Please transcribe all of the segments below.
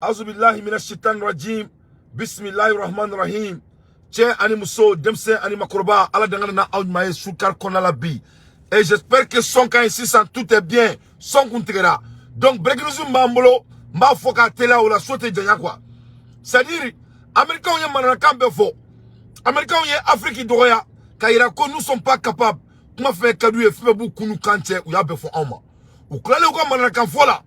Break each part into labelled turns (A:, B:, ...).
A: Azubillahi mina shaitan rajim. Bismillahi rahman rahim. Cɛ ani muso, denmisɛn ani makɔrɔba, Ala dangana na aw ɲuman ye sukari kɔnɔna la bi. Et j'espère que son ka ɲi sisan, tout est bien. Son kun tigɛra. Donc breaking news min b'an bolo, n b'a fɔ k'a teliya, o la so tɛ janya quoi. C'est à dire, Américains ye mananakan bɛɛ fɔ. Américains ye Afrique dɔgɔya k'a yira ko nous sommes pas capables. Kuma fɛn ka d'u ye, fɛn bɛɛ b'u kun kan cɛ, u y'a bɛɛ fɔ anw ma. U tilalen u ka mananakan fɔ la,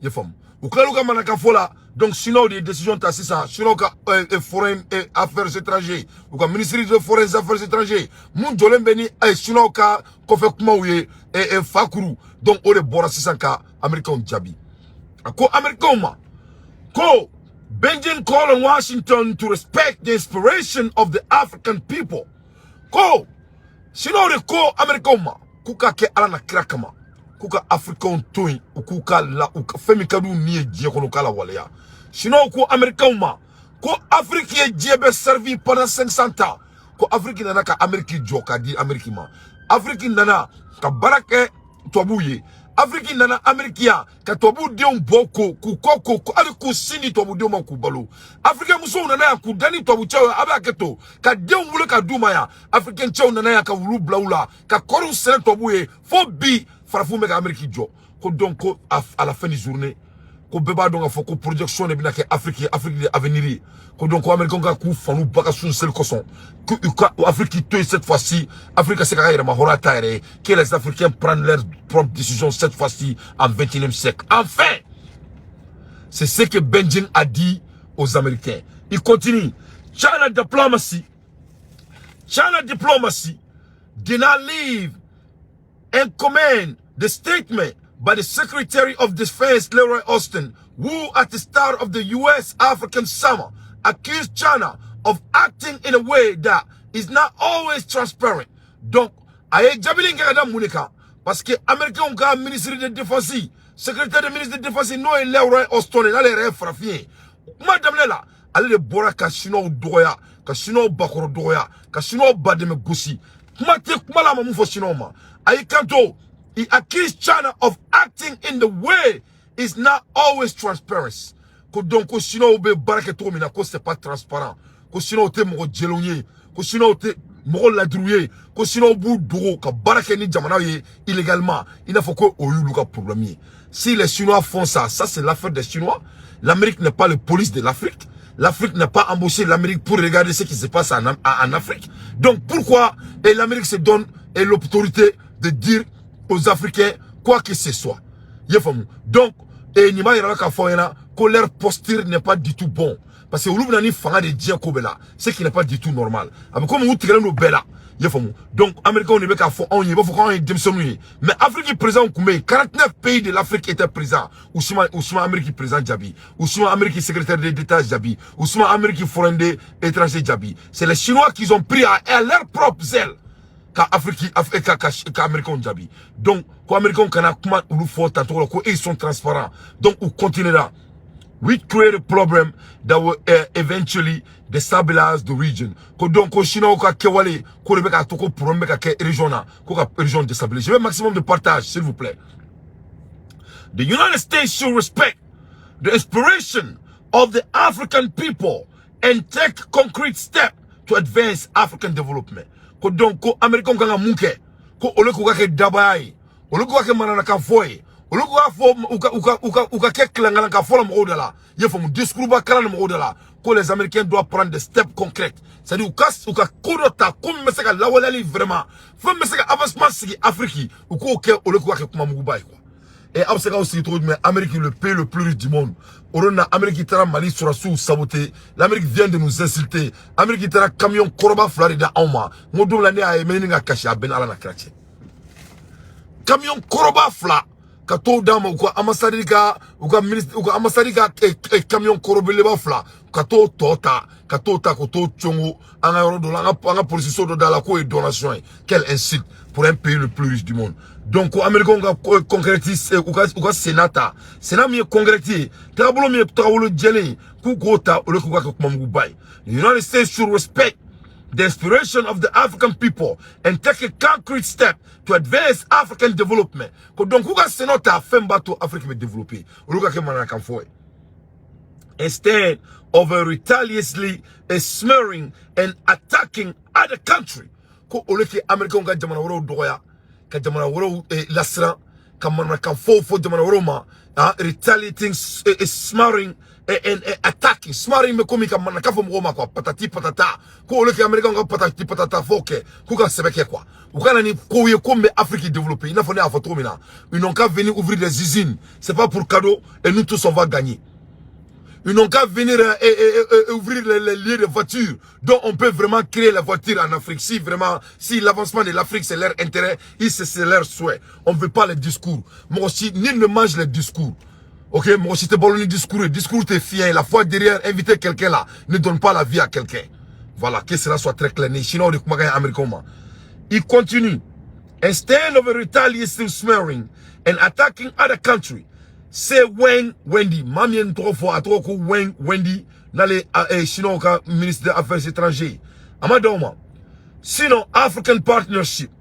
A: i ye faamu. U tilalen u ka mananakan fɔ la, donc Chinois de ye décision ta sisan. Chinois ka foreign affaires étrangers, u ka ministre de foreign affaires étrangers mun jɔlen bɛ ni Chinois ka kɔfɛ kumaw ye, fakuru, donc o de bɔra sisan ka Américains jaabi. A ko Américains ma ko Beijing call on Washington to respect the inspiration of the African people. Ko Chinois de ko Américains ma k'u ka kɛ Ala na kira kama, k'u ka Africains to yen, u k'u ka la u ka fɛn min ka d'u ni ye diɲɛ kɔnɔ, u k'a lawaleya. Chinois ko Américains ma ko Afrique ye diɲɛ bɛɛ servi pendant 500 ans, ko Afrique nana ka Amérique jɔ k'a di Amérique ma, Afrique nana ka baara kɛ tubabuw ye, Afrique nana Amérique yan ka tubabuw denw bɔ ko k'u kɔ ko hali k'u sin di tubabudenw ma k'u balo. Africain musow nana yan k'u da ni tubabu cɛw ye, a bɛ hakɛ to, ka denw wolo ka d'u ma yan. Africain cɛw nana yan ka wulu bila u la ka kɔriw sɛnɛ tubabuw ye, fo bi farafinw bɛ ka Amérique jɔ. Ko donc ko à la fin du journée, ko bɛɛ b'a dɔn k'a fɔ ko projection de bɛna kɛ Afrique ye, Afrique de avenir ye. Ko donc ko Américain ka k'u fanu ba ka sun seli kosɔn, k'u ka Afrique to yen cette fois-ci, Afrique ka se k'a ka yɛrɛma hɔrɔnya ta yɛrɛ ye, que les Africains prennent leur propre décision cette fois-ci en 21e siècle. Enfin, c'est ce que Beijing a dit aux Américains. Il continue: China diplomacy did not leave and commend the statement by the Secretary of Defense Lloyd Austin, who at the start of the U.S. African summer accused China of acting in a way that is not always transparent. Donc, a ye jaabili kɛ ka da mun de kan? Parce que Américains ka ministre de défense, secrétaire de ministre de défense, n'o ye Lloyd Austin ye, n'ale yɛrɛ ye farafin ye, kuma daminɛ la, ale de bɔra ka Chinois dɔgɔya, ka Chinois bakɔrɔ dɔgɔya, ka Chinois badɛmɛ gosi. Kuma tɛ kuma la, a ma mun fɔ Chinois ma? A y'i kanto, he accused China of acting in the way is not always transparent. Ko donc ko Chinois bɛ baara kɛ cogo min na, ko c'est pas transparent, ko Chinois tɛ mɔgɔ jɛlenw ye, ko Chinois tɛ mɔgɔ ladiriw ye, ko Chinois b'u dogo ka baara kɛ ni jamanaw ye illégalement, i n'a fɔ ko o y'olu ka problème ye. Si les Chinois font ça, ça c'est l'affaire des Chinois. L'Amérique n'est pas le police de l'Afrique. L'Afrique n'a pas embauché l'Amérique pour regarder ce qui se passe en Afrique. Donc pourquoi et l'Amérique se donne et l'autorité de dire aux Africains quoi que ce soit? I y'a faamu? Donc et nin b'a yira la k'a fɔ ɲɛna ko leur posture n'est pas du tout bon, parce que olu bɛna ni fanga de diɲɛ ko bɛɛ la, ce qui n'est pas du tout normal. A bɛ komi u tigɛlen don bɛɛ la, i y'a faamu? Donc Américains de bɛ k'a fɔ anw ye, i b'a fɔ k'anw ye denmisɛnninw ye, mais Afrique président tun bɛ yen, 49 pays de l'Afrique étaient présents. U si ma, u si ma Amérique président jaabi, u si ma Amérique secrétaire d'État jaabi, u si ma Amérique foreign étranger jaabi. C'est les Chinois qui ont pris à leur propre zèle ka Afrique ka Américains jaabi. Donc ko Américains kana kuma olu fɔ tancogo la ko ils sont transparents. Donc u continuera: we create a problem that will eventually destabilize the region. Ko donc ko Chinois ka kɛwale ko de bɛ k'a to ko problème bɛ ka kɛ région na, ko ka région déstabiliser. Je veux maximum de partage, s'il vous plaît. The United States should respect the inspiration of the African people and take concrete steps to advance African development. Ko donc ko Américains kan ka mun kɛ? Ko olu k'u ka kɛ dabaya ye, olu k'u ka kɛ mananakan fɔ ye, olu k'a fɔ u ka kɛ kilankalan ka fɔ la mɔgɔw da la, i y'a faamu, discours ba kalan ni mɔgɔw da la, ko les Américains doivent prendre des steps concrets, c'est à dire u ka ko dɔ ta, ko min bɛ se ka lawaleyali vraiment, fɛn min bɛ se ka avancement sigi Afrique, u k'o kɛ, olu k'u ka kɛ kuma muguba ye quoi. Et aw bɛ se k'aw sigi cogo jumɛn? Amérique, le pays le plus riche du monde, o don na Amérique taara Mali sɔrɔsiw saboter. L'Amérique vient de nous insulter. Amérique taara camion kɔrɔba fila de da anw ma. N ko don min na ne y'a ye, n bɛ ɲini ka kasi, a bɛɛ ni Ala na kira cɛ. Camion kɔrɔba fila ka t'o d'a ma, u ka ambassade ka, u ka ministre, u ka ambassade ka camion kɔrɔbeleba fila, ka t'o tɔ ta, ka t'o ta, ka t'o congo an ka yɔrɔ dɔ la, an ka polisiso dɔ da la, k'o ye donation ye. Quelle insulte pour un pays le plus riche du monde! Donc ko Américains ka concrétise, u ka Sénat ta, Sénat min ye concret ye, tagabolo min ye tagabolo jɛlen ye, k'u k'o ta, olu k'u ka kɛ kumamuguba ye. The United States should respect the inspiration of the African people and take a concrete step to advance African development. Ko donc k'u ka Sénat ta, fɛn b'a to Afrique bɛ développer, olu ka kɛ mananakan fɔ ye. Instead of retaliatory smearing and attacking other country, ko au lieu que Américains ka jamana wɛrɛw dɔgɔya, ka jamana wɛrɛw lasiran, ka manamanakan fɔw fɔ jamana wɛrɛw ma, ah, retaliating, smearing and attacking. Smearing bɛ komi ka manamanakan fɔ mɔgɔw ma quoi, patati patata. Ko au lieu que Américains ka patati patata fɔ kɛ, k'u ka sɛbɛ kɛ quoi, u ka na ni kow ye ko min bɛ Afrique développer. I n'a fɔ ne y'a fɔ cogo min na, ils n'ont qu'à venir ouvrir des usines, c'est pas pour cadeau, et nous tous, on va gagner. Ils n'ont qu'à venir et ouvrir les lieux de voitures dont on peut vraiment créer la voiture en Afrique. Si vraiment, si l'avancement de l'Afrique, c'est leur intérêt, c'est leur souhait. On ne veut pas les discours. Moi aussi, nul ne mange les discours. Ok, moi aussi, t'es bon le discours, le discours t'es fier. La fois derrière, inviter quelqu'un là, ne donne pas la vie à quelqu'un. Voilà, que cela soit très clair. Sinon, américain. Il continue. Instead of retaliating, smearing and attacking other countries, c'est Wang Wendy. Mamien tɔgɔ fɔ, a tɔgɔ ko Wang Wendy, n'ale chinois ka ministre des Affaires étrangères. A ma d'aw ma. Sino African Partnership.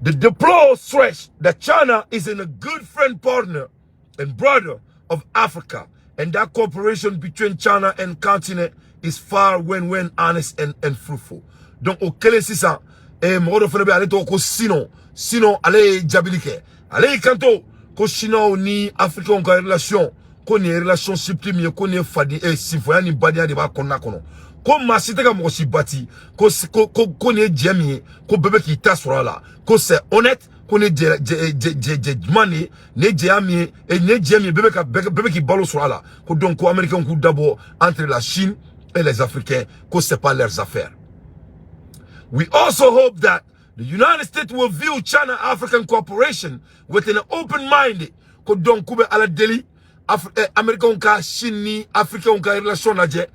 A: The deplore stress that China is in a good friend, partner and brother of Africa, and that cooperation between China and continent is far win-win, honest and fruitful. Donc o kɛlen sisan, mɔgɔ dɔ fana bɛ, ale tɔgɔ ko Sino. Sino, ale ye jaabili kɛ. Ale y'i kanto ko Chinois ni Africains ka relation, ko nin ye relation subtile min ye, ko nin ye faden sinfoya ni badenya de b'a kɔnɔna kɔnɔ, ko maa si tɛ ka mɔgɔ si bati, ko ko ko ko nin ye jɛ min ye, ko bɛɛ bɛ k'i ta sɔrɔ a la, ko c'est honnête, ko nin ye jɛ jɛ jɛ jɛ jɛ jumɛn de ye, nin ye jɛya min ye, nin ye jɛ min ye, bɛɛ bɛ k'i balo sɔrɔ a la. Ko donc ko Américains k'u dabɔ entre la Chine et les Africains, ko c'est pas leurs affaires. We also hope that the United States will view China-African cooperation with an open mind. Ko donc k'u bɛ Ala deli, Américains ka Chine ni Africains ka relation lajɛ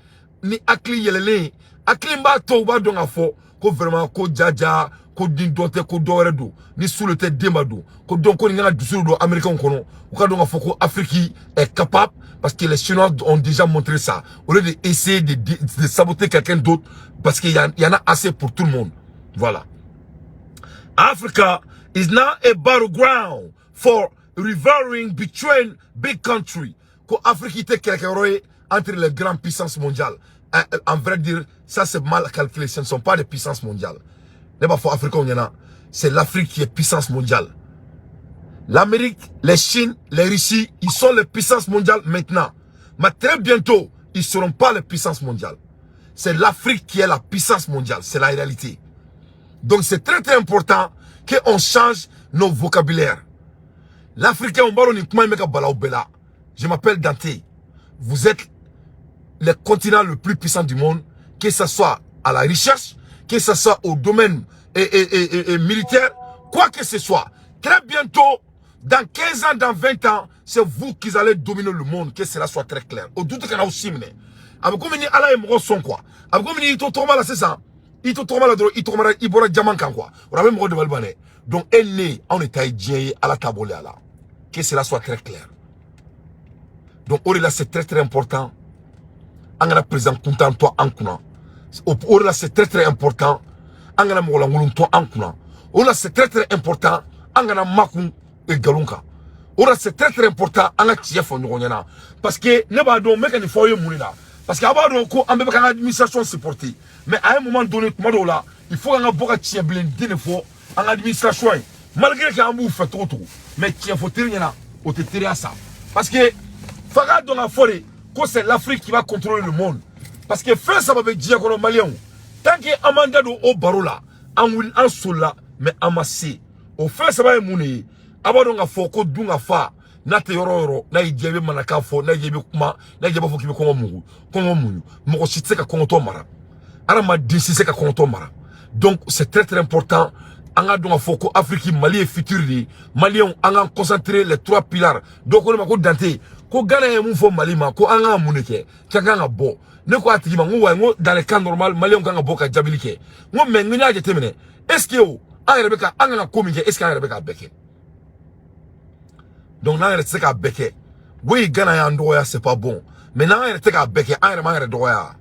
A: ni hakili yɛlɛlen ye, hakili min b'a to u b'a dɔn k'a fɔ ko vraiment, ko jaja, ko ni dɔ tɛ, ko dɔ wɛrɛ don, ni su tɛ, den ma don. Ko donc ko nin kana dusu don Américains kɔnɔ, u ka dɔn k'a fɔ ko Afrique est capable, parce que les Chinois ont déjà montré ça, au lieu d'essayer de saboter quelqu'un d'autre, parce qu'il y en a assez pour tout le monde. Voilà. Africa is now a battleground for rivalry between big countries. Ko Afrique tɛ kɛlɛkɛyɔrɔ ye entre les grandes puissances mondiales. En vrai dire, ça, c'est mal calculé. Ce ne sont pas des puissances mondiales. Ne b'a fɔ Africains ɲɛna, c'est l'Afrique qui est puissance mondiale. L'Amérique, les Chines, les Russies, ils sont les puissances mondiales maintenant. Mais très bientôt, ils ne seront pas les puissances mondiales. C'est l'Afrique qui est la puissance mondiale. C'est la réalité. Donc c'est très très important qu'on change nos vocabulaires. L'Africain, on parle. Je m'appelle Dante. Vous êtes le continent le plus puissant du monde, que ce soit à la recherche, que ce soit au domaine et militaire, quoi que ce soit. Très bientôt, dans 15 ans, dans 20 ans, c'est vous qui allez dominer le monde, que cela soit très clair. Au doute qu'on a aussi mené. A bɛ komi ni Ala ye mɔgɔ sɔn quoi. A bɛ komi ni i to tɔgɔma la sisan, i to tɔgɔma la dɔrɔn, i tɔgɔmara, i bɔra jama kan quoi. O la a bɛ mɔgɔ dabali ban dɛ. Donc e ne, anw de ta ye diɲɛ ye, Ala ta bɔlen a la. Que cela soit très clair. Donc o de la, c'est très très important. An kana président kuntan to an kunna. O de la, c'est très très important. An kana mɔgɔ lankolon to an kunna. O de la, c'est très très important. An kana makun nkalon kan. O de la, c'est très très important. An ka tiɲɛ fɔ ɲɔgɔn ɲɛna. Parce que ne b'a dɔn n bɛ ka nin fɔ aw ye mun de la. Parce que a b'a dɔn ko an bɛɛ bɛ k'an ka administration supporter. Mais à un moment donné, tuma dɔw la, il faut k'an ka bɔ ka tiɲɛ bilen den de fɔ an ka administration ye. Malgré que an b'u fɛ cogo cogo. Mais tiɲɛ fɔ teri ɲɛna, o tɛ teriya sa. Parce que f'a k'a dɔn k'a fɔ de ko c'est l'Afrique qui va contrôler le monde. Parce que fɛn saba bɛ diɲɛ kɔnɔ, Maliyɛnw. Tant que an m'an da don o baro la, an wuli, an solila, mais an ma se. O fɛn saba ye mun de ye? A b'a dɔn k'a fɔ ko dun ka fa n'a tɛ yɔrɔ o yɔrɔ, n'a y'i diya, i bɛ manakan fɔ, n'a y'i diya, i bɛ kuma, n'a y'i diya, i b'a fɔ k'i bɛ kɔngɔ mugu, kɔngɔ muɲu. Mɔgɔ si tɛ se ka kɔngɔtɔ mara. Hadamaden si tɛ se ka kɔngɔtɔ mara. Donc c'est très très important. An ka dɔn k'a fɔ ko Afrique, Mali ye futur de ye. Maliyɛnw, an k'an concentrer les trois piliers. Dɔw ko ne ma ko Dante, ko Ghana ye mun fɔ Mali ma, ko an kan ka mun de kɛ, k'an kan ka bɔ. Ne ko a tigi ma n ko wa, n ko dans les cas normal, Maliyɛnw kan ka bɔ ka jaabili kɛ. N ko mais n ko n'i y'a jateminɛ, est ce que o an yɛrɛ bɛ ka an kan ka ko min kɛ, est ce que an yɛrɛ bɛ k'a bɛɛ kɛ? Donc n'an yɛrɛ tɛ se k'a bɛɛ kɛ, oui, Ghana y'an dɔgɔya, c'est pas bon, mais n'an yɛrɛ tɛ k'a bɛɛ kɛ, an yɛrɛ m'an yɛrɛ dɔgɔya.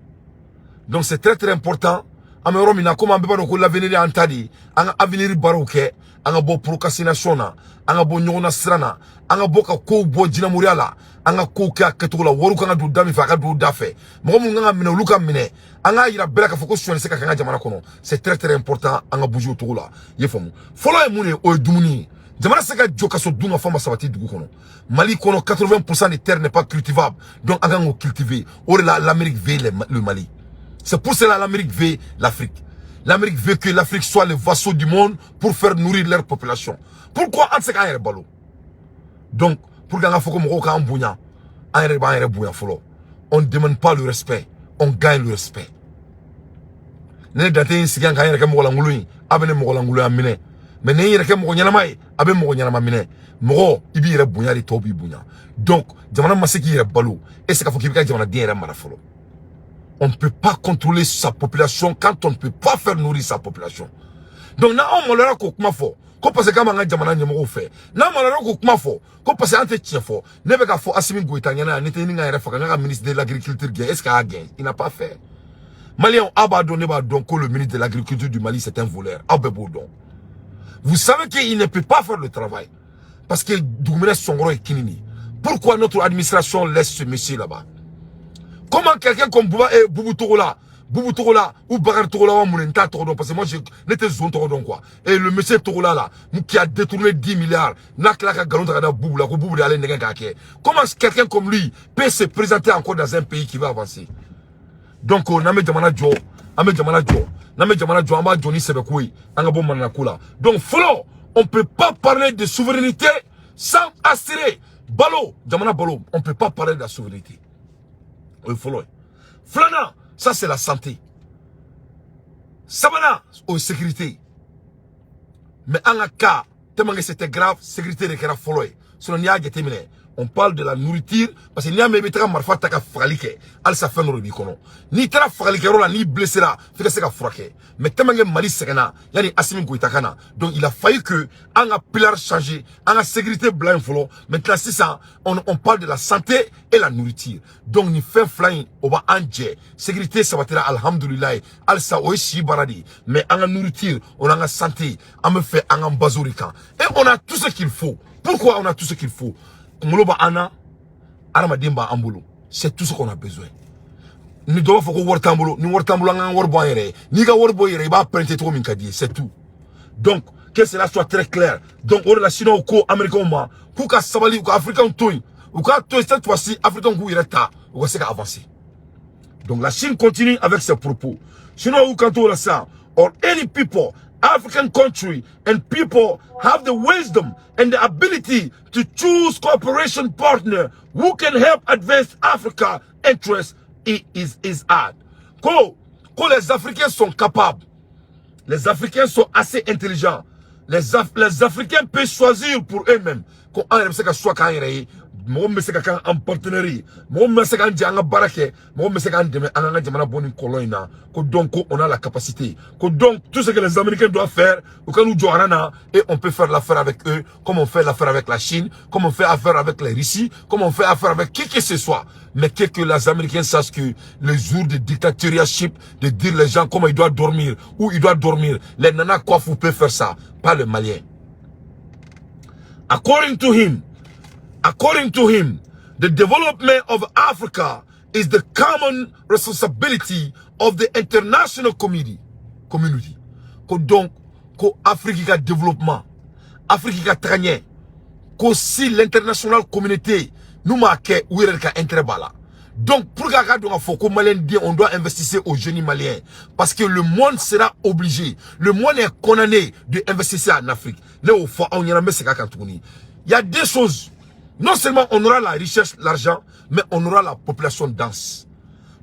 A: Donc c'est très très important. An bɛ yɔrɔ min na, komi an bɛɛ b'a dɔn ko l'avenir y'an ta de ye, an ka avenir baaraw kɛ, an ka bɔ procrastination na, an ka bɔ ɲɔgɔn na siran na, an ka bɔ ka kow bɔ jinɛmoriya la, an ka An ka kow kɛ a kɛcogo la. Wariw kan ka don da min fɛ, a ka don da fɛ. Mɔgɔ minnu kan ka minɛ, olu ka minɛ. An k'a yira bɛɛ la k'a fɔ ko sonyali se ka kɛ an ka jamana kɔnɔ. C'est très très important, an ka bouger o cogo la. I ye faamu? Fɔlɔ ye mun ye? O ye dumuni ye. Jamana se ka jɔ ka sɔrɔ dun ka fɛn ma sabati dugu kɔnɔ. Mali kɔnɔ, 80% des terres n'est pas cultivable, donc an kan k'o cultiver. O de la, l'Amérique veut le Mali. C'est pour cela l'Amérique veut l'Afrique. L'Amérique veut que l'Afrique soit le vassau du monde pour faire nourrir leur population. Pourquoi an tɛ se k'an yɛrɛ balo? Donc pour qu'an ka fɔ ko mɔgɔw k'an bonya, an yɛrɛ b'an yɛrɛ bonya fɔlɔ. On ne demande pas le respect, on gagne le respect. Ne dan tɛ n sigi yan k'an yɛrɛ kɛ mɔgɔ lankolon ye, a bɛ ne mɔgɔ lankolonya minɛ. Mais ni n yɛrɛ kɛ mɔgɔ ɲɛnama ye, a bɛ mɔgɔ ɲɛnama minɛ. Mɔgɔ, i b'i yɛrɛ bonya de, tɔw b'i bonya. Donc jamana ma se k'i yɛrɛ balo, e se k'a fɔ k'i bɛ ka jamanaden yɛrɛ mara fɔlɔ. On ne peut pas contrôler sa population quand on ne peut pas faire nourrir sa population. Donc n'anw maloyara k'o kuma fɔ ko parce que k'an b'an ka jamana ɲɛmɔgɔw fɛ, n'an maloyara k'o kuma fɔ ko parce que an tɛ tiɲɛ fɔ, ne bɛ k'a fɔ Assimi Goïta ɲɛna yan, ne tɛ ɲini k'an yɛrɛ faga, n ka ministre de l'Agriculture gɛn. Est ce que a y'a gɛn? Il n'a pas fait. Maliyɛnw, aw b'a dɔn, ne b'a dɔn ko le ministre de l'Agriculture du Mali, c'est un voleur. Aw bɛɛ b'o dɔn. Vous savez qu'il ne peut pas faire le travail parce que dugumɛnɛ sɔnkɔrɔ ye kini de. Pourquoi notre administration laisse ce monsieur là-bas? Comment quelqu'un comme Bouba, eh, Boubou Togola, Boubou Togola ou Bakar Togola wa mun, n t'a tɔgɔ dɔn, parce que moi je ne tɛ zon tɔgɔ dɔn quoi. Et le monsieur Togola là, qui a détourné 10 milliards, n'a tila ka nkalon ta ka da Boubou la ko Boubou de y'ale nɛgɛn k'a kɛ. Comment quelqu'un comme lui peut se présenter encore dans un pays qui va avancer? Donc n'an bɛ jamana jɔ, an bɛ jamana jɔ, n'an bɛ jamana jɔ, an b'a jɔ ni sɛbɛko ye, an ka bɔ mananako la. Donc fɔlɔ, on peut pas parler de souveraineté sans assurer balo, jamana balo. On peut pas parler de la souveraineté. O ye fɔlɔ ye. Filanan, ça c'est la santé. Sabanan, o ye sécurité. Mais an ka cas, tellement que c'était grave, sécurité de kɛra fɔlɔ ye. Sinon n'i y'a jateminɛ, on parle de la nourriture, parce que n'i y'a mɛn i bɛ taga marifa ta ka fagali kɛ, halisa fɛn dɔ de b'i kɔnɔ. N'i taara fagalikɛyɔrɔ la, n'i blessera, f'i ka se ka furakɛ. Mais tellement que Mali sɛgɛnna yanni Assimi Goïta ka na, donc il a fallu que an ka pilar changer, an ka sécurité bila yen fɔlɔ. Maintenant sisan, on parle de la santé et la nourriture. Donc nin fɛn fila in, o b'an jɛ. Sécurité sabatira, alhamdulilayi, halisa o ye si baara de ye. Mais an ka nourriture, o n'an ka santé, an bɛ fɛ an k'an baser o de kan. Et on a tout ce qu'il faut. Pourquoi on a tout ce qu'il faut? Kunkolo b'an na, adamaden b'an bolo. C'est tout ce qu'on a besoin. Ni dɔ b'a fɔ ko wari t'an bolo, ni wari t'an bolo, an k'an wari bɔ an yɛrɛ ye. N'i ka wari bɔ i yɛrɛ, i b'a prêter cogo min ka di ye, c'est tout. Donc que cela soit très clair. Donc o de la, Chinois ko Américains ma k'u ka sabali, u ka Africains to yen, u k'a to yen. Cette fois-ci, Africains k'u yɛrɛ ta, u ka se ka avancer. Donc la Chine continue avec ses propos. Chinois y'u kanto o la sisan: or any people, African country and people have the wisdom and the ability to choose cooperation partner who can help advance Africa interests is hard. Ko les Africains sont capables. Les Africains sont assez intelligents. Les Africains peuvent choisir pour eux-mêmes. Ko an yɛrɛ bɛ se ka choix k'an yɛrɛ ye. Mɔgɔ min bɛ se ka k'an an partenaire ye, mɔgɔ min bɛ se k'an jɛ an ka baara kɛ, mɔgɔ min bɛ se k'an dɛmɛ an k'an ka jamana bɔ nin kɔlɔn in na. Ko donc ko on a la capacité. Ko donc tout ce que les Américains doivent faire, u ka n'u jɔ rang na, et on peut faire l'affaire avec eux, comme on fait l'affaire avec la Chine, comme on fait affaire avec les Russie, comme on fait affaire avec qui que ce soit. Mais que les Américains sachent que le jour de dictatorship, de dire les gens comment ils doivent dormir, où ils doivent dormir, les Nana Kouakou peuvent faire ça, pas le Malien. According to him, the development of Africa is the common responsibility of the international community. Community. Ko donc, ko Afrique ka développement, Afrique ka taga ɲɛ, ko si l'international communauté n'u m'a kɛ, u yɛrɛ de ka intérêt b'a la. Donc, pour k'a ka dɔn k'a fɔ ko Malien den, on doit investir aux jeunes Maliens. Parce que le monde sera obligé, le monde est condamné de investir en Afrique. Ne y'o fɔ aw ɲɛna, n bɛ segin a kan tuguni. Il y a deux choses. Non seulement on aura la richesse, l'argent, mais on aura la population dense.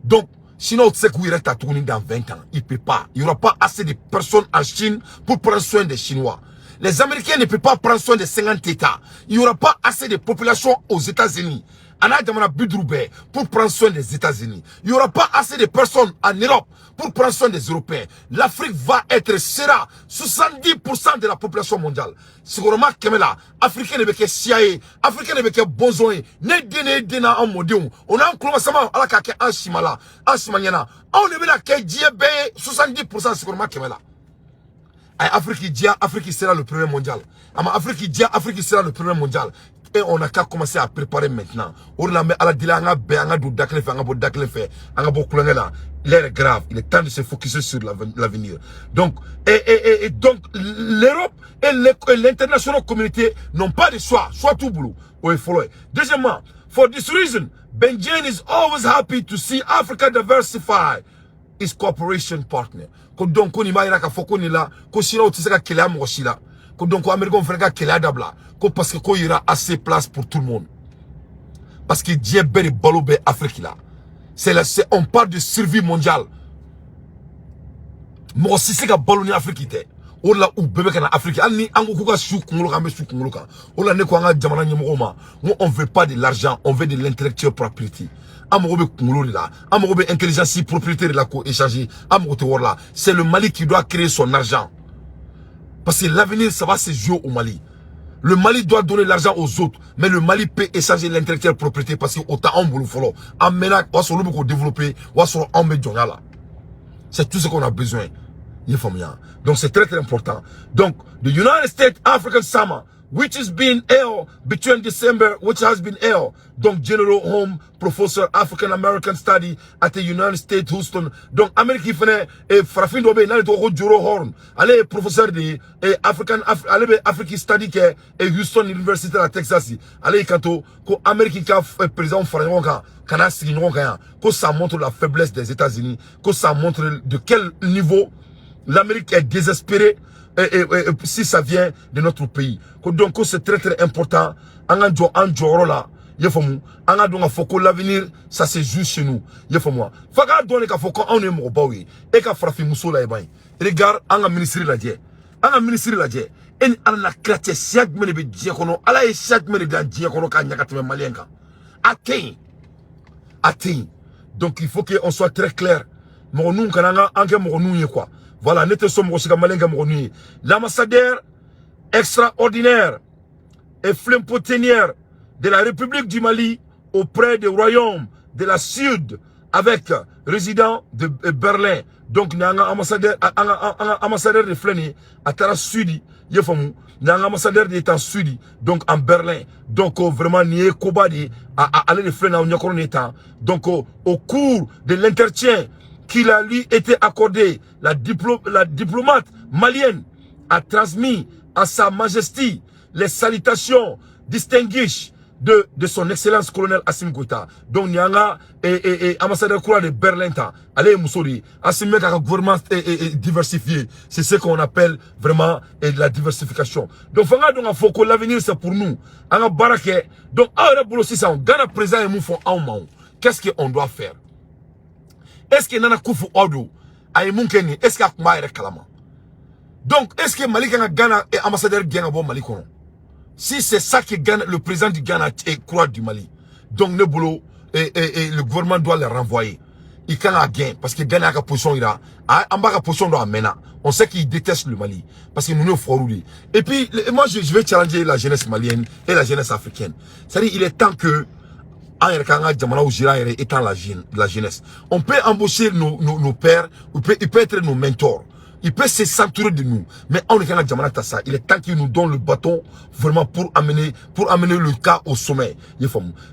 A: Donc, sinon, tu sais qu'il reste à tourner dans 20 ans. Il ne peut pas. Il n'y aura pas assez de personnes en Chine pour prendre soin des Chinois. Les Américains ne peuvent pas prendre soin des 50 États. Il n'y aura pas assez de population aux États-Unis. A n'a jamana 50 bɛɛ pour prendre soin des États-Unis. Il n'y aura pas assez de personnes en Europe pour prendre soin des Européens. L'Afrique va être, sera 70% de la population mondiale. Sigiyɔrɔma 100 la, Africain de bɛ kɛ siya ye, Africain de bɛ kɛ bɔnsɔn ye. Ne den ne den na an mɔdenw, o n'an kulomasama, Ala k'a kɛ an si ma la, an si ma ɲɛna. Anw de bɛna kɛ diɲɛ bɛɛ ye 70% sigiyɔrɔma 100 la. A ye Afrique diya, Afrique sera le premier mondial. A ma Afrique diya, Afrique sera le premier mondial. Et on n'a qu'à commencer à préparer maintenant. O de la, an bɛ Ala deli, an ka bɛn, an ka don da kelen fɛ, an ka bɔ da kelen fɛ, an ka bɔ kulonkɛ la. L'heure est grave, il est temps de se focuser sur l'avenir. Donc et donc l'Europe et l'international communauté n'ont pas de choix, choix t'u bolo. O ye fɔlɔ ye. Deuxièmement, for this reason, Beijing is always happy to see Africa diversify its cooperation partner. Ko donc ko nin b'a yira k'a fɔ ko nin la, ko Chinois tɛ se ka kɛlɛya mɔgɔ si la. Ko donc ko Américains fana ka kɛlɛya dabila, ko parce que ko y aura assez place pour tout le monde, parce que diɲɛ bɛɛ de balo bɛ Afrique la. C'est la c'est on parle de survie mondiale. Mɔgɔ si se ka balo ni Afrique tɛ. O de la, u bɛɛ bɛ ka na Afrique. Hali ni an ko k'u ka su kunkolo kan, an bɛ su kunkolo kan. O de la, ne ko an ka jamana ɲɛmɔgɔw ma n ko on veut pas de l'argent, on veut de l'intellectuel propriété. An mago bɛ kunkolo de la, an mago bɛ intelligence propriété de la k'o échanger. An mago tɛ wari la. C'est le Mali qui doit créer son argent, parce que l'avenir, ça va se jouer au Mali. Le Mali doit donner l'argent aux autres, mais le Mali peut échanger l'intellectuel propriété, parce que autant anw bolo fɔlɔ. An mɛnna, o y'a sɔrɔ olu bɛ k'o développer, o y'a sɔrɔ anw bɛ jɔnya la. C'est tout ce qu'on a besoin. I ye faamuya? Donc c'est très très important. Donc the United States African Summer, which is being held between December, which has been held. Donc General Horn, Professor African American Study at the United States Houston. Donc Amérique fɛnɛ e farafin dɔ bɛ yen n'ale tɔgɔ ko Joro Horn. Ale ye professeur de ye e African ale bɛ Afrique study kɛ e Houston University la, Texas. Ale y'i kanto ko Amérique ka président fara ɲɔgɔn kan ka na sigi ɲɔgɔn kan yan, ko ça montre la faiblesse des États-Unis, ko ça montre de quel niveau l'Amérique est désespérée et si ça vient de notre pays. Donc c'est très très important. An ka jɔ an jɔyɔrɔ la. I ye faamu? An ka dɔn k'a fɔ ko l'avenir, ça se joue chez nous. I ye faamu wa? F'a k'a dɔn de k'a fɔ ko anw de ye mɔgɔbaw ye. E ka farafin muso la, i b'a ye. Regarde, an ka ministre lajɛ. An ka ministre lajɛ. E ni Ala na kira cɛ, siya jumɛn de bɛ diɲɛ kɔnɔ? Ala ye siya jumɛn de dan diɲɛ kɔnɔ k'a ɲɛ ka tɛmɛ malien kan? A tɛ yen. A tɛ yen. Donc il faut qu'on soit très clair. Mɔgɔ ninnu kana an ka an kɛ mɔgɔ ninnu ye, quoi. Voilà, ne tɛ sɔn mɔgɔ si ka malien kɛ mɔgɔ ninnu ye. L'ambassadeur extraordinaire et plénipotentiaire de la République du Mali auprès du Royaume de la Suède avec résident de Berlin. Donc, ni an ka ambassadeur, an ka ambassadeur de filɛ nin ye, a taara Suède, i ye faamu? Ni an ka ambassadeur de est en Suède, donc en Berlin. Donc, vraiment, nin ye koba de ye, ale de filɛ nin ye aw ɲɛkɔrɔ nin ye tan. Donc, au cours de l'entretien qu'il a lui été accordé, la diplomate malienne a transmis à Sa Majesté les salutations distinguées de son Excellence colonel Assimi Goïta. Donc, ni an ka ambassadeur kura de Berlin ta, ale ye muso de ye. Assimi bɛ k'a ka gouvernement diversifié. C'est ce qu'on appelle vraiment de la diversification. Donc, fanga dɔn k'a fɔ ko l'avenir, c'est pour nous. An ka baara kɛ. Donc, aw yɛrɛ bolo sisan, Ghana président ye mun fɔ anw ma o? Qu'est-ce qu'on doit faire? Est-ce que Nana Akufo-Addo a ye mun kɛ nin? Est-ce que a tun b'a yɛrɛ kalama? Donc, est-ce que Mali kan ka Ghana ambassadeur gɛn ka bɔ Mali kɔnɔ? Si c'est ça que Ghana, le président du Ghana est croix du Mali, donc ne bolo et le gouvernement doit les renvoyer. Il kan ka gɛn parce que Ghana a ka position yira, an b'a ka position dɔn a mɛnna. On sait qu'il déteste le Mali parce que nous nous forons lui. Et puis moi, je vais challenger la jeunesse malienne et la jeunesse africaine. C'est-à-dire, il est temps que an yɛrɛ k'an ka jamanaw gérer an yɛrɛ étant la jeunesse. On peut embaucher nos pères, il peut être nos mentors. Il peut se s'entourer de nous. Mais on est ka jamana ta ça. Il est temps qu'il nous donne le bâton vraiment pour amener le cas au sommet.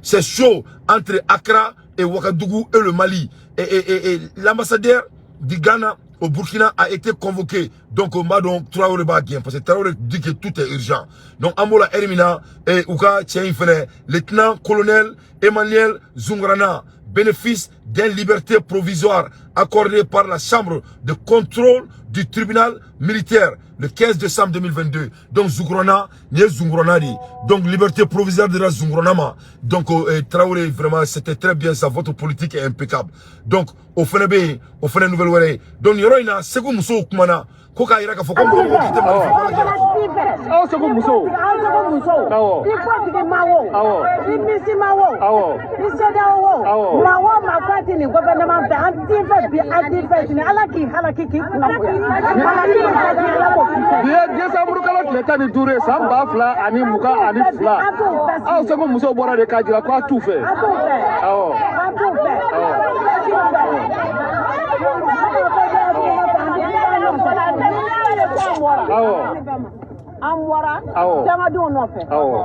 A: C'est chaud entre Accra et Ouagadougou et le Mali. Et l'ambassadeur du Ghana au Burkina a été convoqué. Donc, on va donc Traoré b'a gɛn parce que Traoré dit que tout est urgent. Donc, an b'o la heure min na, et u ka cɛ in fɛnɛ, lieutenant-colonel Emmanuel Zoungrana bénéfice d'une liberté provisoire accordée par la chambre de contrôle du tribunal militaire le 15 décembre 2022. Donc Zoungrana, nin ye Zoungrana de. Donc liberté provisoire de la Zoungrana ma. Donc Traoré, vraiment, c'était très bien ça, votre politique est impeccable. Donc o fɛnɛ bɛ yen, o fɛnɛ nouvelle wɛrɛ ye. Donc nin yɔrɔ in na, Segu musow kumana ko k'a yira k'a fɔ ko mɔgɔ mɔgɔ k'i tɛ Mali fɛ, ko Ala k'i yɛrɛ.
B: Aw Segu musow.
C: Aw Segu musow.
B: Awɔ.
C: I kɔtigi ma wo.
B: Awɔ.
C: I misi ma wo.
B: Awɔ.
C: I CEDEAO wo.
B: Awɔ.
C: Maa o maa ko a ti nin gouvernement fɛ, an t'i fɛ bi, an t'i fɛ sini. Ala k'i halaki, k'i kunna goya. Ala k'i halaki, Ala k'o k'i fɛ.
B: Bi ye décembre kalo tile 15 ye, san 2022.
C: An t'o fɛ sini.
B: Aw Segu musow bɔra de k'a jira ko a t'u fɛ.
C: An t'o fɛ.
B: Awɔ.
C: An t'o fɛ. An t'o fɛ. An t'o fɛ. An bɔra
B: Awɔ.
C: dangadenw nɔfɛ.
B: Awɔ.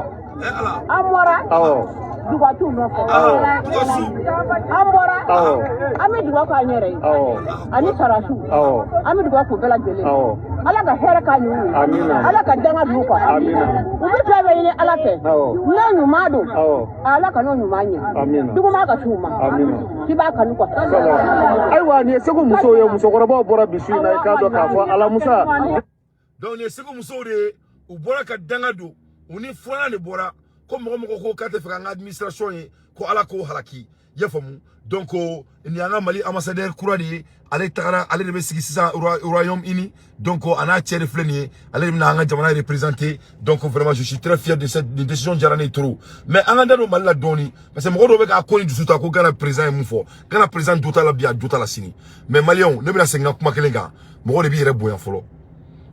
A: Eh Ala.
C: An bɔra
B: Awɔ.
C: dugatiw nɔfɛ.
A: Ah, dugasu.
C: An bɔra,
B: Awɔ.
C: an bɛ dugawu k'an yɛrɛ ye
B: Awɔ.
C: ani sarasiw.
B: Awɔ.
C: An bɛ dugawu k'u bɛɛ lajɛlen.
B: Awɔ.
C: Ala ka hɛrɛ k'a ɲɛ u ye.
B: Amina.
C: Ala ka danga d'u kan.
B: Amina.
C: U bɛ fɛn bɛɛ ɲini Ala fɛ.
B: Awɔ.
C: N'a ɲuman don,
B: Awɔ.
C: Ala ka n'o ɲuman ɲɛ.
B: Amina.
C: Juguman ka s'u ma.
B: Amina.
C: K'i b'a kanu quoi.
B: Ayiwa, nin ye Segu musow ye, musokɔrɔbaw bɔra bi su in na. I k'a dɔn k'a fɔ alamusa.
A: Donc nin ye Segu musow de ye, u bɔra ka danga don, u ni filanan de bɔra ko mɔgɔ mɔgɔ ko k'a tɛ fɛ k'an ka administration ye, ko Ala k'o halaki, i y'a faamu. Donc nin y'an ka Mali ambassadeur kura de ye, ale tagara, ale de bɛ sigi sisan Royaume-Uni. Donc a n'a cɛ de filɛ nin ye, ale de bɛna an ka jamana représenter. Donc vraiment, je suis très fier de cette décision, diyara ne ye trop. Mais an ka da don Mali la dɔɔni, parce que mɔgɔ dɔw bɛ k'a ko ni dusu ta ko Ghana président ye mun fɔ. Ghana président jo t'a la bi, a jo t'a la sini. Mais Maliyɛnw, ne bɛna segin n ka kuma kelen kan: mɔgɔ de b'i yɛrɛ bonya fɔlɔ.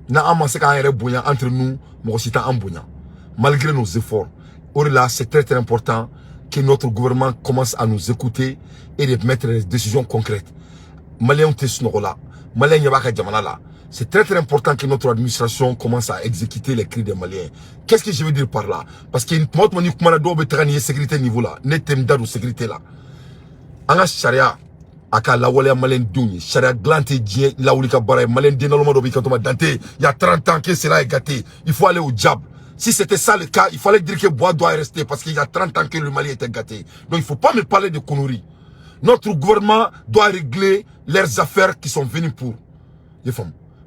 A: N'an ma se k'an yɛrɛ bonya entre nous, mɔgɔ si t'an bonya malgré nos efforts. O de la, c'est très très important que notre gouvernement commence à nous écouter et de mettre des décisions concrètes. Maliyɛnw tɛ sunɔgɔ la, Maliyɛn ɲɛ b'a ka jamana la. C'est très très important que notre administration commence à exécuter les cris des Maliens. Qu'est-ce que je veux dire par là? Parce que tuma o tuma ni kumana, dɔw bɛ taga n'i ye sécurité niveau la. Ne tɛ n da don sécurité la. An ka sariya a ka lawaleya Maliyɛn denw ye. Sariya dilan tɛ diɲɛ lawuli ka baara ye. Maliyɛn den naloma dɔ b'i kanto ma Dante, il y a 30 ans que cela est gâté, il faut aller au diable. Si c'était ça le cas, il fallait dire que Bois doit rester, parce qu'il y a 30 ans que le Mali était gâté. Donc il faut pas me parler de conneries. Notre gouvernement doit régler leurs affaires qui sont venues pour.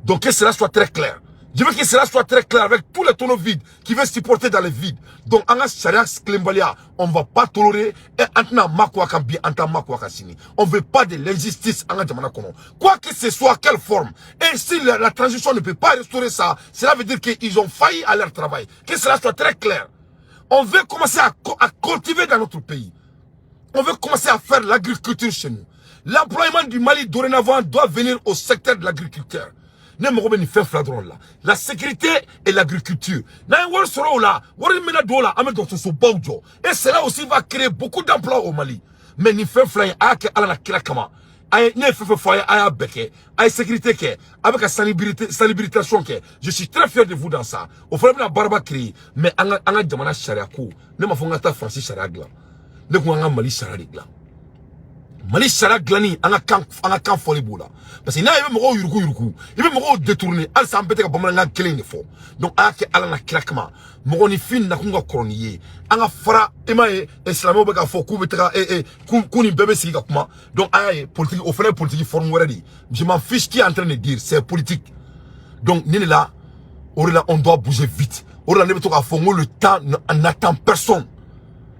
A: Donc que cela soit très clair. Je veux que cela soit très clair avec tous les tonneaux vides qui veulent supporter dans les vides. Donc, an ka sariya tilenbaliya, on ne va pas tolérer. Et an tɛna makun a kan bi, an t'a makun a kan sini. On ne veut pas de l'injustice an ka jamana kɔnɔ. Quoi que ce soit, quelle forme. Et si la transition ne peut pas restaurer ça, cela veut dire qu'ils ont failli à leur travail. Que cela soit très clair. On veut commencer à cultiver dans notre pays. On veut commencer à faire l'agriculture chez nous. L'employement du Mali dorénavant doit venir au secteur de l'agriculture. Ne mago bɛ nin fɛn fila dɔrɔn de la: la sécurité et l'agriculture. N'an ye wari sɔrɔ o la, wari min bɛna don o la, an bɛ dɔgɔtɔrɔsobaw jɔ, et cela aussi va créer beaucoup d'emplois au Mali. Mais nin fɛn fila in, a y'a kɛ Ala na kira kama. A ye ne ye fɛn fɛn fɔ a ye, a y'a bɛɛ kɛ. A ye sécurité kɛ, a bɛ ka salubrité, salubritation kɛ, je suis très fier de vous dans ça. O fana bɛna baaraba créer. Mais an ka jamana sariya ko, ne ma fɔ n ka taa Faransi sariya dilan, ne ko an ka Mali sariya de dilan. Mali sariya dilanni, an ka kan fɔli b'o la, parce que n'a ye, i bɛ mɔgɔw yuruku yuruku, i bɛ mɔgɔw détourner. Halisa an bɛɛ tɛ ka bamanankan kelen de fɔ. Donc a y'a kɛ Ala na kira kama, mɔgɔninfin nakun ka kɔrɔ ni ye. An ka fara, i m'a ye, silamɛw bɛ k'a fɔ k'u bɛ taga k'u ni bɛɛ bɛ sigi ka kuma. Donc a y'a ye, politique, o fana ye politique forme wɛrɛ de ye. Je m'en fiche qui est en train de dire, c'est politique. Donc nin de la, o de la, on doit bouger vite. O de la, ne bɛ to k'a fɔ n ko le temps n'attend personne.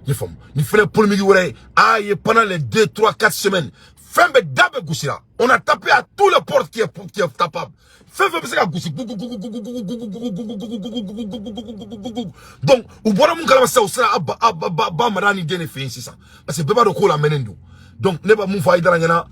A: I faamu, nin fɛnɛ polémique wɛrɛ ye. A ye pendant les 2, 3, 4 semaines, fɛn bɛɛ da bɛɛ gosira. On a tapé à tous les portes qui est tapable. Fɛn fɛn bɛ se ka gosi, gugu gugu gugu gugu gugu gugu gugu gugu gugu gugu gugu gugu gugu gugu. Donc u bɔra mun kalama sisan? U sera a ba a ba ba ba mara ni den de fɛ yen sisan, parce que bɛɛ b'a dɔn k'o lamɛnnen don. Donc ne b'a mun fɔ Hayidara ɲɛna?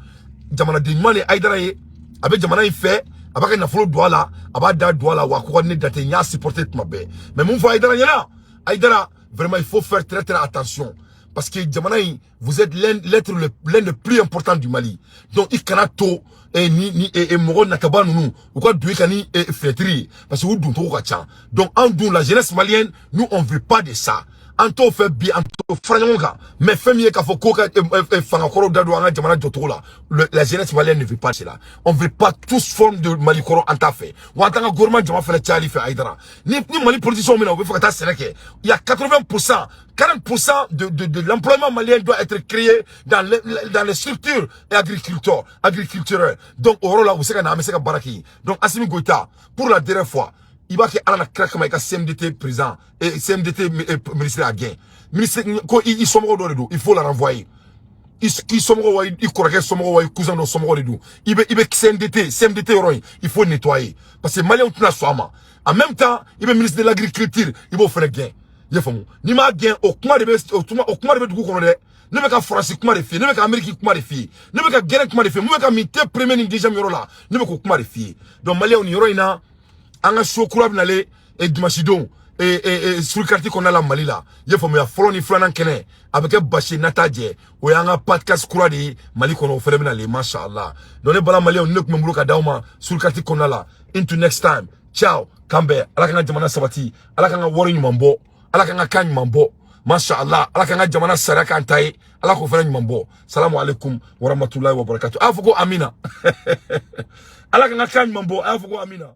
A: Jamanaden ɲuman de ye Hayidara ye. A bɛ jamana in fɛ, a b'a ka nafolo don a la, a b'a da don a la, wa ko ka ne da tɛ, n y'a supporter tuma bɛɛ. Mais mun fɔ Hayidara ɲɛna? Hayidara, vraiment, il faut faire très très attention, parce que jamana in, vous êtes l'être l'un des plus importants du Mali. Donc i kana to ni mɔgɔ nataba ninnu u ka don i kan ni fenêtre ye, parce que u don cogo ka ca. Donc an dun, la jeunesse malienne, nous, on veut pas de ça. An t'o fɛ bi, an t'o fara ɲɔgɔn kan. Mais fɛn min ye k'a fɔ ko ka fangakɔrɔw da don an ka jamana jɔcogo la, la jeunesse malienne ne veut pas cela. On veut pas tous forme de Mali kɔrɔ, an t'a fɛ. Wa an t'an ka gouvernement jama fɛnɛ cayali fɛ. Hayidara, ni Mali politiciens min na, u bɛ fɛ ka taa sɛnɛ kɛ, il y a 80%, 40% de l'emploiement malien doit être créé dans les structures et agriculteurs agriculturels. Donc o yɔrɔ la, u bɛ se ka na, an bɛ se ka baara kɛ yen. Donc Assimi Goïta, pour la dernière fois, i b'a kɛ Ala na kira kama, i ka CMDT président et CMDT ministre a gɛn. Ministre ko i somɔgɔw dɔ de don, il faut la renvoyer. I somɔgɔw wa, i kɔrɔkɛ somɔgɔw wa, i cousin dɔ somɔgɔw de don. I bɛ CMDT yɔrɔ in, il faut nettoyer, parce que Maliyɛnw tɛna sɔn a ma. En même temps, i bɛ ministre de l'Agriculture, i b'o fɛnɛ gɛn. I y'a faamu? N'i m'a gɛn, o kuma de bɛ o kuma de bɛ dugu kɔnɔ dɛ. Ne bɛ ka Faransi kuma de f'i ye, ne bɛ ka Amérique kuma de f'i ye, ne bɛ ka gɛrɛ kuma de f'i ye, mun bɛ ka min tɛ premier ni deuxième yɔrɔ la, ne bɛ k'o kuma de f'i ye. Donc Maliyɛnw, nin yɔrɔ in na, an ka so kura bɛ nalen dimanche don surikati kɔnɔna la Mali la. I ye faamuya? Fɔlɔ ni filanan kɛnɛ, a bɛ kɛ basi nata jɛ. O y'an ka podcast kura de ye Mali kɔnɔ, o fɛnɛ bɛ nalen, masha Allah. Donc ne bala Maliyɛnw, ne tun bɛ n bolo ka d'aw ma surikati kɔnɔna la. Into next time, ciao. K'an bɛn. Ala k'an ka jamana sabati. Ala k'an ka wari ɲuman bɔ. Ala k'an ka kan ɲuman bɔ. Masha Allah. Ala k'an ka jamana sariya k'an ta ye. Ala k'o fana ɲuman bɔ. Salamu alaikum warahmatullahi wabarakatuh. A fɔ ko amina. Ala k'an ka kan ɲuman bɔ. A y'a fɔ ko amina.